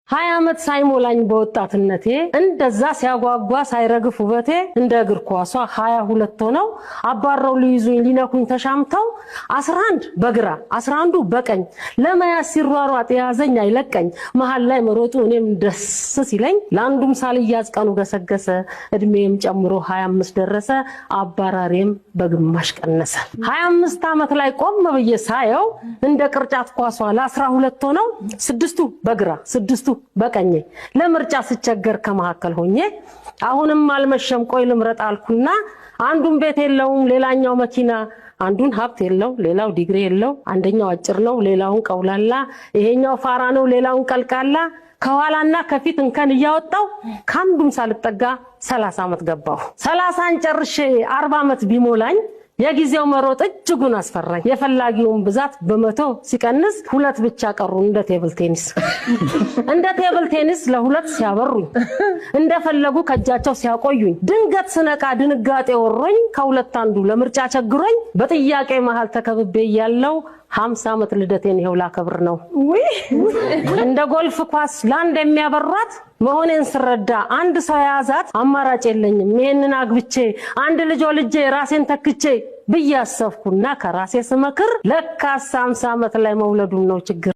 20 ዓመት ሳይሞላኝ በወጣትነቴ እንደዛ ሲያጓጓ ሳይረግፍ ውበቴ፣ እንደ እግር ኳሷ 22 ሆነው አባረው ሊይዙኝ ሊነኩኝ ተሻምተው፣ 11 በግራ 11ዱ በቀኝ ለመያዝ ሲሯሯጥ የያዘኝ አይለቀኝ፣ መሀል ላይ መሮጡ እኔም ደስ ሲለኝ፣ ለአንዱም ሳልያዝ ቀኑ ገሰገሰ፣ እድሜም ጨምሮ 25 ደረሰ፣ አባራሪም በግማሽ ቀነሰ። 25 ዓመት ላይ ቆም ብዬ ሳየው እንደ ቅርጫት ኳሷ ለ12 ሆነው ስድስቱ በግራ ስድስቱ በቀኜ ለምርጫ ስቸገር ከመካከል ሆኜ፣ አሁንም አልመሸም ቆይ ልምረጥ አልኩና፣ አንዱን ቤት የለውም ሌላኛው መኪና፣ አንዱን ሀብት የለው ሌላው ዲግሪ የለው፣ አንደኛው አጭር ነው ሌላውን ቀውላላ፣ ይሄኛው ፋራ ነው ሌላውን ቀልቃላ፣ ከኋላና ከፊት እንከን እያወጣው ከአንዱም ሳልጠጋ 30 ዓመት ገባሁ። 30ን ጨርሼ 40 ዓመት ቢሞላኝ የጊዜው መሮጥ እጅጉን አስፈራኝ። የፈላጊውን ብዛት በ100 ሲቀንስ ሁለት ብቻ ቀሩ እንደ table tennis። እንደ table tennis ለሁለት ሲያበሩኝ፣ እንደፈለጉ ከእጃቸው ሲያቆዩኝ፣ ድንገት ስነቃ ድንጋጤ ወሮኝ፣ ከሁለት አንዱ ለምርጫ ቸግሮኝ፣ በጥያቄ መሃል ተከብቤ እያለው 50 ዓመት ልደቴን ይኸው ላከብር ነው። እንደ ጎልፍ ኳስ ለአንድ የሚያበሯት መሆኔን ስረዳ አንድ ሰው የያዛት አማራጭ የለኝም፣ ይሄንን አግብቼ አንድ ልጅ ወልጄ ራሴን ተክቼ ብዬ አሰብኩና ከራሴ ስመክር ለካስ 50 ዓመት ላይ መውለዱም ነው ችግር።